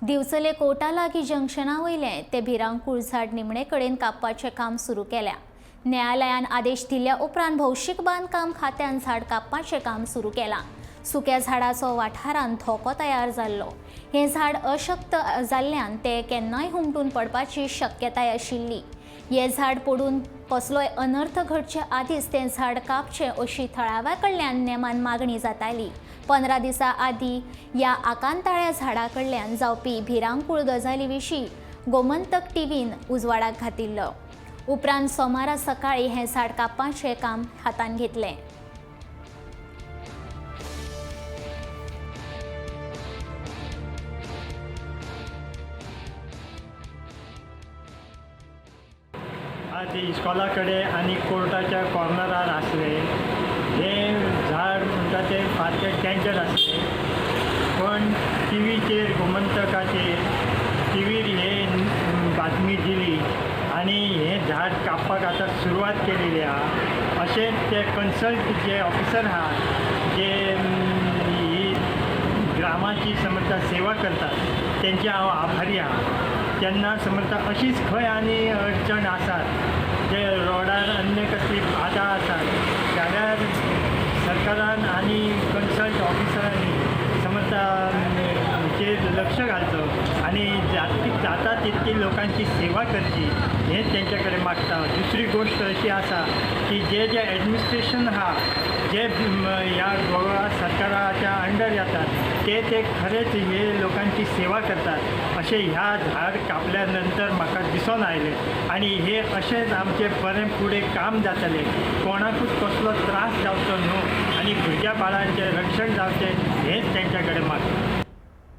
दिवचले कोटा लागीं जंक्शना वयलें ते भिरांकूळ झाड निमणे कडेन कापपाचें काम सुरू केल्या. न्यायालयान आदेश दिल्ल्या उपरांत भौशीक बांदकाम खात्यान झाड कापपाचें काम सुरू केलां. सुक्या झाडाचो वाठारांत धोको तयार जाल्लो. हें झाड अशक्त जाल्ल्यान तें केन्नाय हुमटून पडपाची शक्यताय आशिल्ली. हें झाड पडून कसलोय अनर्थ घडचे आदींच तें झाड कापचें अशी थळाव्या कडल्यान नेमान मागणी जाताली. 15 दिसां आदीं ह्या आकांताळ्या झाडा कडल्यान जावपी भिरांकूळ गजाली विशीं गोमंतक टीव्हीन उजवाडाक घातिल्लो. उपरांत सोमारा सकाळीं हें झाड कापपाचें काम हातांत घेतलें. आज इस्कॉला कडेन आनी कोर्टाच्या कॉर्नरार आसलें हें झाड म्हणटा तें सारकें डेंजर आसलें, पण टिवीचेर गोमंतकाचेर टिवीर हे बातमी दिली आनी हें झाड कापपाक आतां सुरवात केलेली आहा. अशें ते कन्सल्ट जे ऑफिसर आहात, जे ही ग्रामाची समजता सेवा करतात, तेंचे हांव आभारी आहा. तेन्ना समजता अशीच खंय आनी अडचण आसात, जे रोडार अन्य कसली बाधा आसात जाल्यार सरकारान आनी कन्सल्ट ऑफिसरांनी समजता हेचेर लक्ष घालचो आनी जाता तितकी लोकांची सेवा करची हें तेंच्या कडेन मागता. दुसरी गोश्ट अशी आसा की जे जे एडमिनिस्ट्रेशन आहा, जे ह्या गोवा सरकाराच्या अंडर येतात, ते ते खरेंच हे लोकांची सेवा करतात अशें ह्या झाड कापल्या नंतर म्हाका दिसून आयलें. आनी हे अशेंच आमचें बरें फुडें काम जातलें, कोणाकूच कसलो त्रास जावचो न्हू आनी भुरग्या बाळांचें रक्षण जावचें हेंच तेंच्या कडेन मागता.